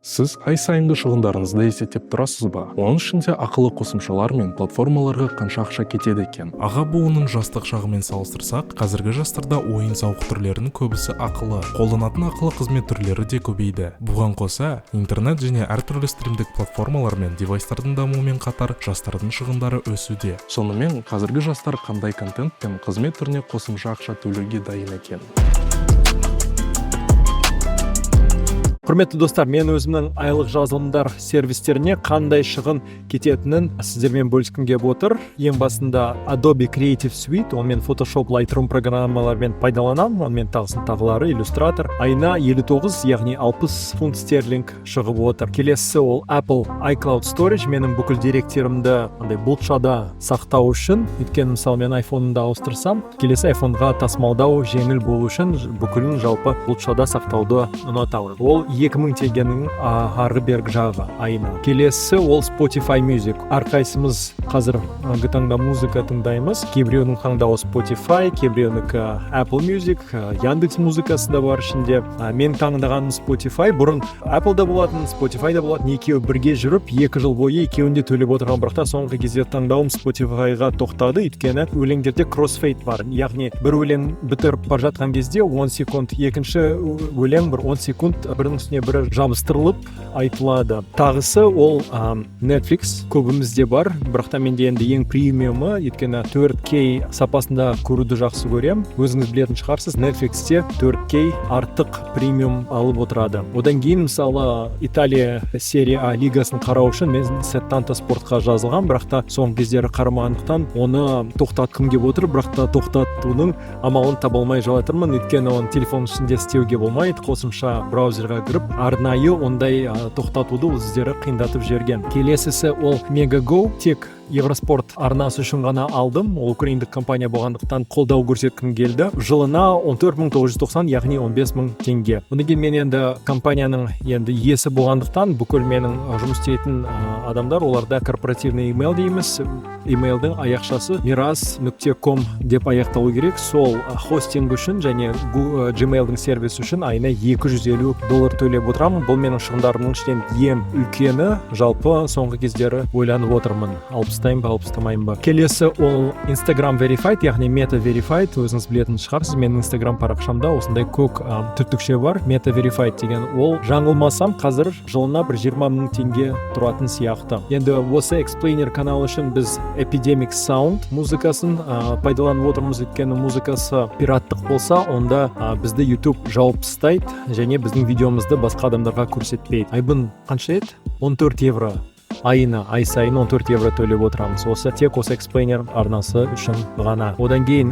Сіз ай сайынғы шығындарыңызды есептеп тұрасыз ба? Оның ішінде ақылы қосымшалар мен платформаларға қанша ақша кетеді екен? Аға буынның жастық шағымен салыстырсақ, қазіргі жастарда ойын-сауық түрлерінің көбісі ақылы. Қолданатын ақылы қызмет түрлері де көбейді. Бұған қоса, интернет және әртүрлі стримдік платформалар мен девайстардың дамуымен қатар жастардың шығындары өсуде. Сонымен, қазіргі жастар қандай контент пен қызмет түріне қосымша ақша төлеуге дайын екен? Құрметті достар, мен өзімнің айлық жазылымдар сервистеріне қандай шығын кететінін сіздермен бөліскім келіп отыр. Ең басында Adobe Creative Suite, онымен Photoshop, Lightroom программаларымен пайдаланамын, онымен тағысын тағылары, Illustrator. Айына 59, яғни 60 фунт стерлинг шығып отыр. Келесісі ол Apple iCloud Storage, менің бүкіл деректерімді андай бұлтшада сақтау үшін, өйткені, мысалы, мен айфонымды ауыстырсам, келесі айфонға тасымалдау жеңіл болу үшін бүкілін жалпы бұлтшада сақтауды ұнатамын. Ол 2000 теңгенің арғы бергі жағы айына. Келесі ол Spotify Music. Әрқайсымыз қазіргі таңда музыка тыңдаймыз. Кейбіреуінің таңдауы Spotify, кейбіреуінікі Apple Music, Яндекс музыкасы да бар ішінде. Мен таңдағаным Spotify. Бұрын Apple да болатын, Spotify да болатын, екеуі бірге жүріп, 2 жыл бойы екеуін де төлеп отырған, бірақ та соңғы кезде таңдауым Spotify-ға тоқтады, өйткені өлеңдерде crossfade бар, яғни бір өлең бітіріп бара жатқан кезде 10 секунд, екінші өлең бір 10 секунд бірінің үстіне бірі жабыстырылып айтылады. Тағысы ол Netflix, көбімізде бар, бірақ та менде енді ең премиумы, өйткені 4K сапасында көруді жақсы көрем. Өзіңіз білетін шығарсыз, Netflixте 4K артық премиум алып отырады. Одан кейін, мысалы, Италия Серия А лигасын қарау үшін мен Сеттанта Спортқа жазылған, бірақ та соңғы кездері қарамағандықтан, оны тоқтатқым келіп отыр, бірақ та тоқтатудың амалын таба алмай жатырмын, өйткені оны телефон ішінде істеуге болмайды, қосымша браузерға кіріп арнайы ондай тоқтатуды өздері қиындатып жіберген. Келесісі ол Megogo, тек Евроспорт арнасы үшін ғана алдым, ол украиндық компания болғандықтан, қолдау көрсеткім келді. Жылына 14 990, яғни 15 мың теңге. Одан кейін мен енді компанияның енді иесі болғандықтан, бүкіл менің жұмыс істейтін адамдар, оларда корпоративный имейл дейміз, имейлдің аяқшасы miras.com деп аяқталу керек. Сол хостинг үшін және Gmailдың сервисі үшін айына 250 доллар төлеп отырамын. Бұл менің шығындарымның ішінен ең үлкені. Жалпы, соңғы кездері ойланып отырмын, алып тастаймын ба, алып тастамаймын ба. Келесі ол Instagram Verified, яғни Meta Verified. Өзіңіз білетін шығарсыз, менің Instagram парақшамда осындай көк түтікше бар, Meta Verified деген. Ол, жаңылмасам, қазір жылына бір 20 мың теңге тұратын сияқты. Енді осы Explainer каналы үшін біз Epidemic Sound музыкасын пайдаланып отырмыз, өйткені музыкасы пираттық болса, онда бізді YouTube жауып тастайды және біздің видеомызды басқа адамдарға көрсетпейді. Айбын, қанша еді? 14 евро айына, ай сайын 14 евро төлеп отырамыз осы, тек осы Explainer арнасы үшін ғана. Одан кейін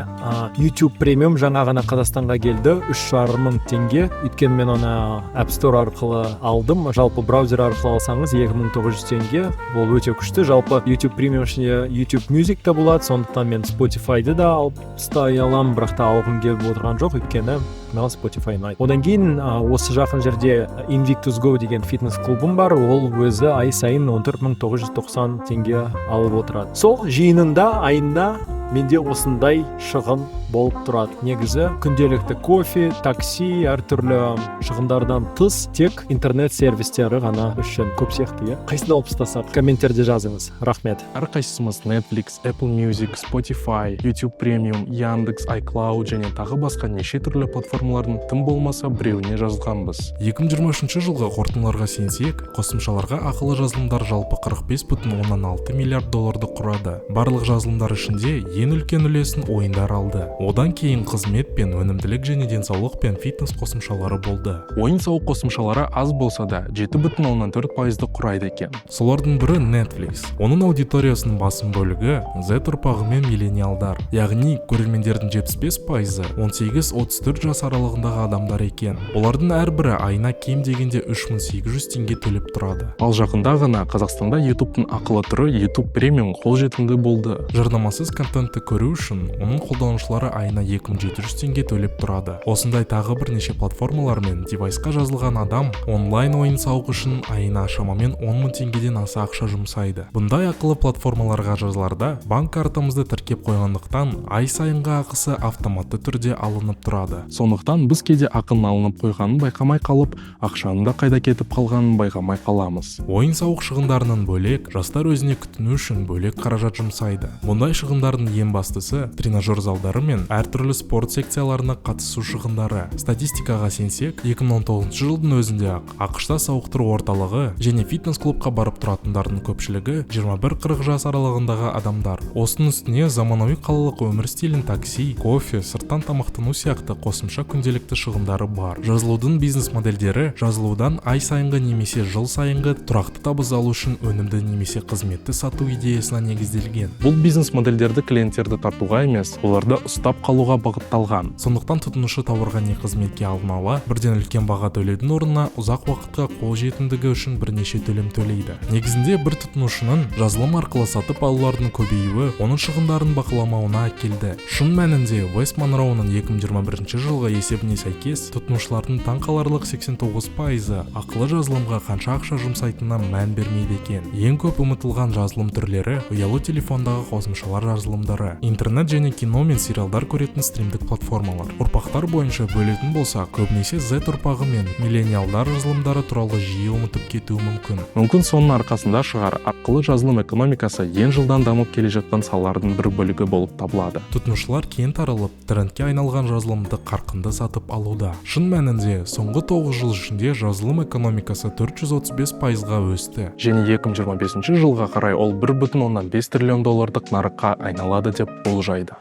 YouTube Premium жаңа ғана Қазақстанға келді, 3,5 мың теңге, өйткені мен оны App Store арқылы алдым. Жалпы, браузер арқылы алсаңыз, 2900 теңге. Ол өте күшті. Жалпы, YouTube Premium ішінде YouTube Music та болады, сондықтан мен Spotify-ды да алып тастай аламын, бірақ та алғым келіп отырған жоқ, өйткені маған Spotify ұнайды. Одан кейін осы жақын жерде Invictus Go деген фитнес клубым бар, ол өзі ай сайын 14 990 теңге алып отырады. Сол жиынында айына менде осындай шығын болып тұрады. Негізі, күнделікті кофе, такси, әртүрлі шығындардан тыс, тек интернет сервистері ғана үшін көп сияқты, иә. Қайсыны алып тастасақ, комменттерде жазыңыз. Рахмет. Әрқайсымыз Netflix, Apple Music, Spotify, YouTube Premium, Яндекс, iCloud және тағы басқа неше түрлі платформалардың тым болмаса біреуіне жазылғанбыз. 2023 жылғы қорытындыларға сенсек, қосымшаларға ақылы жазылымдар жалпы 45,6 миллиард долларды құрады. Барлық жазылымдар ішінде ең үлкен үлесін ойындар алды. Одан кейін қызмет пен өнімділік және денсаулық пен фитнес қосымшалары болды. Ойын-сауық қосымшалары аз болса да, 7,4%-ды құрайды екен. Солардың бірі Netflix. Оның аудиториясының басым бөлігі Z ұрпағы мен миллениалдар. Яғни көрермендердің 75%-ы 18-34 жас аралығындағы адамдар екен. Олардың әрбірі айына кем дегенде 3800 теңге төлеп тұрады. Ал жақында ғана Қазақстанда YouTube'тың ақылы түрі YouTube Premium қолжетімді болды. Жарнамасыз контент. контентті көру үшін оның қолданушылары айына 2700 теңге төлеп тұрады. Осындай тағы бірнеше платформалар мен девайсқа жазылған адам онлайн ойын сауық үшін айына шамамен 10 мың теңгеден аса ақша жұмсайды. Бұндай ақылы платформаларға жазыларда банк картамызды тіркеп қойғандықтан, ай сайынғы ақысы автоматты түрде алынып тұрады. Сондықтан біз кейде ақының алынып қойғанын байқамай қалып, ақшаның да қайда кетіп қалғанын байқамай қаламыз. Ойын сауық шығындарынан бөлек, жастар өзіне күтіну үшін бөлек қаражат жұмсайды. Бұндай шығындардың ең бастысы — тренажер залдары мен әртүрлі спорт секцияларына қатысу шығындары. Статистикаға сенсек, 2019 жылдың өзінде ақ АҚШ-та сауықтыру орталығы және фитнес клубқа барып тұратындардың көпшілігі 21-40 жас аралығындағы адамдар. Осының үстіне заманауи қалалық өмір стилін, такси, кофе, сырттан тамақтану сияқты қосымша күнделікті шығындары бар. Жазылудың бизнес модельдері жазылудан ай сайынғы немесе жыл сайынғы тұрақты табыс алу үшін өнімді немесе қызметті сату идеясына негізделген. Бұл бизнес модельдерді клиенттерді тартуға емес, оларды ұстап қалуға бағытталған. Сондықтан тұтынушы тауарға не қызметке алдын ала бірден үлкен баға төлеудің орнына ұзақ уақытқа қол жетімдігі үшін бірнеше төлем төлейді. Негізінде бір тұтынушының жазылым арқылы сатып алулардың көбеюі оның шығындарын бақыламауына әкелді. Шын мәнінде, Вест Монроуның 2021 жылғы есебіне сәйкес, тұтынушылардың таңқаларлық 89%-ы ақылы жазылымға қанша ақша жұмсайтынына мән бермейді екен. Ең көп ұмытылған жазылым түрлері — ұялы телефондағы қосымшалар жазылымдары, интернет және кино мен сериалдар көретін стримдік платформалар. Ұрпақтар бойынша бөлетін болсақ, көбінесе Z ұрпағы мен миллениалдар жазылымдары туралы жиі ұмытып кетуі мүмкін. Мүмкін, соның арқасында шығар, ақылы жазылым экономикасы ең жылдам дамып келе жатқан салалардың бір бөлігі болып табылады. Тұтынушылар кең таралып, трендке айналған жазылымды қарқынды сатып алуда. Шын мәнінде, соңғы 9 жыл ішінде жазылым экономикасы 435%-ға өсті. Және 2025 жылға қарай ол 1,5 триллион долларлық нарыққа айналады деп болжайды.